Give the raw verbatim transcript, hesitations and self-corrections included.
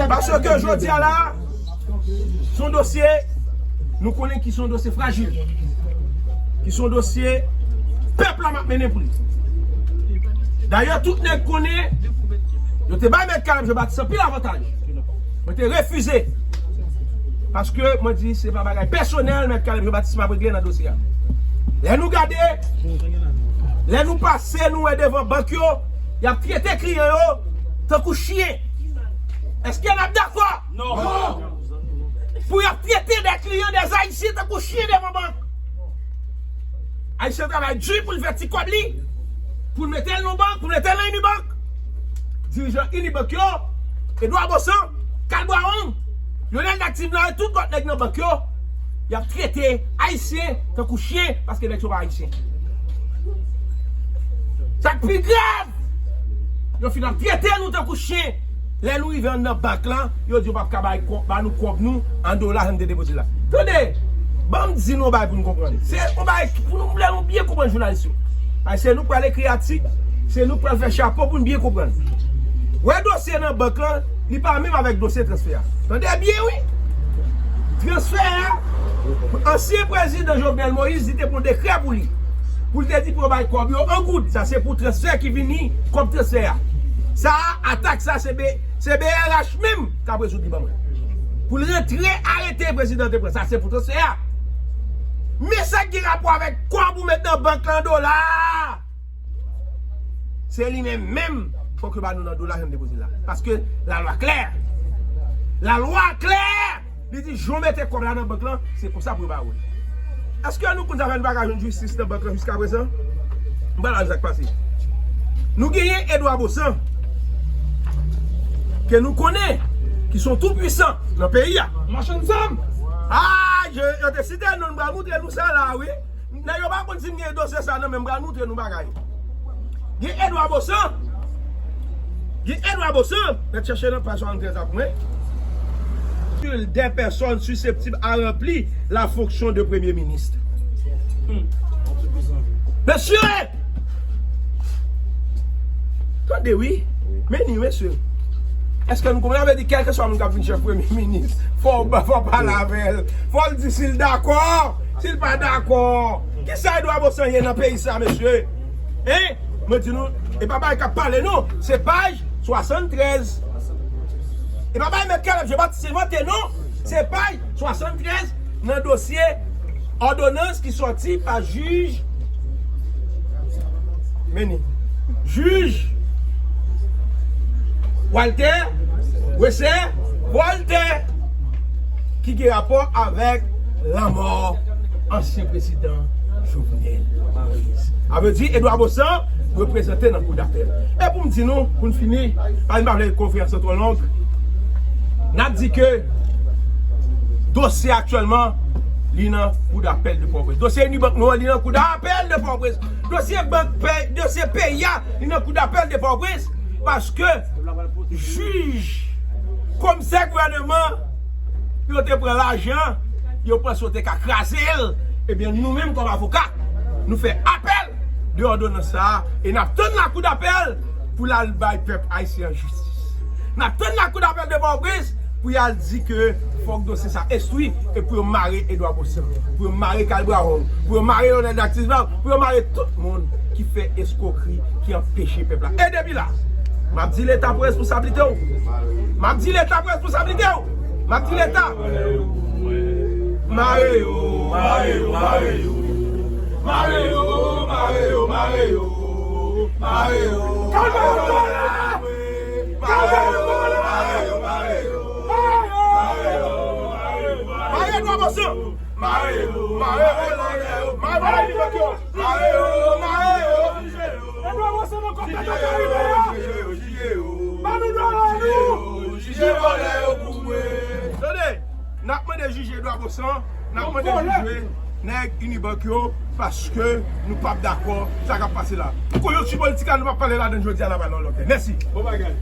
Paske jodi a la, se yon dosye, nou konnen ki se yon dosye frajil, ki se yon dosye pèp la m ap mennen pou li. Dayè, tout nèg konnen, yo te bay Mèt Caleb Jean Baptiste anpil avantaj. Mwen te refize. Paske mwen di, se pa bagay pèsonèl, Mèt Caleb Jean Baptiste m ap regle nan dosye a. Lè nou gade, lè nou pase, nou wè devan bank yo, y ap trete kliyan yo tankou chen. Èske n ap dakò? Non. Pou y ap trete de kliyan, de Ayisyen tankou chen devan bank. Ayisyen travay di pou l fè ti kòb li, pou l mete l nan bank, pou l mete l nan Unibank. Dirijan Unibank yo, Edouard Baussan, Carl Brown, Lionel Active la, tout lòt nèg nan bank yo, y ap trete Ayisyen tankou chen, paske nèg yo pa Ayisyen. Sa k pi grav, yo fin ap trete nou tankou chen. Lè nou rive anndan bank lan, yo di yo p ap ka bay kò-, ba nou kòb nou an dola, jan n te depoze la. Tande, ban m di nou yon bagay pou nou konprann. Se yon bagay pou nou, lè nou byen konprann jounalis yo. Paske se nou k pral ekri atik, se nou k pral fè chapo pou n byen konprann. Wè dosye nan bank lan, li pa menm avèk dosye transfè a. Tande byen, wi. Transfè a, ansyen prezidan Jovenel Moïse, li te pran dekrè pou li. Pou l te di pou yo bay kòb yo an goud. Sa se pou transfè ki vini, kòb transfè a. Sa a, atak sa, se B-, se B R H menm k ap rezoud li ban mwen. Pou l rantre arete prezidan te pran. Sa se pou transfè a. Men sa ki gen rapò avèk kòb ou met nan bank lan an dola a, se li menm menm, fòk yo ba nou nan dola jan n depoze la. Paske lalwa klè. Lalwa klè! Li di, jan w mete kòb la nan bank lan, se konsa pou yo ba ou l. Èske nou konn sa fè nou pa ka jwenn jistis nan bank lan jiska prezan? M pral di sa k pase. Nou genyen Edouard Baussan, ke nou konnen, ki se yon tou pwisan nan peyi a. Machann zam! Ah, je, yo te site non, m pral moutre nou sa la, wi. Nèg yo pa konn si m gen dosye sa nan men m, m pral moutre nou bagay. Gen Edouard Baussan. Gen Edouard Baussan. Mèt chèche nan paj swasanntrèz la pou mwen. Sur des personnes susceptibles à remplir la fonction de Premier ministre. Mesye! Tande wi. Men ni, mesye. Èske nou konprann? Sa vle di, kèlkeswa moun k ap vin chèf premye minis, fò w ba, fò w pale avè l. Fò l di si l dakò, si l pa dakò. Kisa Edouard Baussan ye nan peyi sa, mesye? Hein? Mwen di nou, e pa bagay k ap pale, non. Se paj swasanntrèz. E pa bagay Mèt Caleb Jean Baptiste envante, non. Se paj swasanntrèz nan dosye òdonans ki sòti pa jij, men ni, jij Walter Wesser Voltaire, ki gen rapò avèk lanmò ansyen prezidan Jovenel Moïse. Sa vle di Edouard Baussan reprezante nan kou dapèl. E pou m di nou, pou n fini, paske m pa vle konferans lan twò long, n ap di ke dosye aktyèlman, li nan kou dapèl de Pòtoprens. Dosye Unibank nou an, li nan kou dapèl de Pòtoprens. Dosye bank pè-, dosye peyi a, li nan kou dapèl de Pòtoprens. Paske jij, komisè gouvèneman, yo te pran lajan, yo panse yo te ka kraze l. Ebyen, nou menm kòm avoka, nou fè apèl de òdonans sa a, e n ap tann lakou dapèl pou l al bay pèp ayisyen an jistis. N ap tann lakou dapèl de Pòtoprens pou y al di ke fòk dosye sa enstwi e pou yo mare Edouard Baussan, pou yo mare Carl Brown, pou yo mare Lionel Active la, pou yo mare tout moun ki fè eskwokri, ki anpeche pèp la. E depi la, m ap di Leta pran responsablite w. M ap di Leta pran responsablite w. M ap di Leta. Mare yo, mare yo, mare yo. Mare yo, mare yo, mare yo. Mare yo. Kalme yo, kalme yo. Mare yo, mare yo, mare yo. Mare yo, mare yo, mare yo. Mare Edouard Baussan. Mare yo, mare yo, mare yo. Mare yo, mare yo. Mare yo, mare yo. Edouard Baussan nan kòmandman Karibè a. Jije yo, jije yo. Ba nou dwa nou. Jije vòlè yo pou mwen. Tande, n ap mande jije Edouard Baussan, n ap mande jije nèg Unibank yo, paske nou p ap dakò sa k ap pase la. Pou konjonkti politik la, nou p ap pale ladan l jodi a, n ap al nan lòt tè. Mèsi. Bon bagay.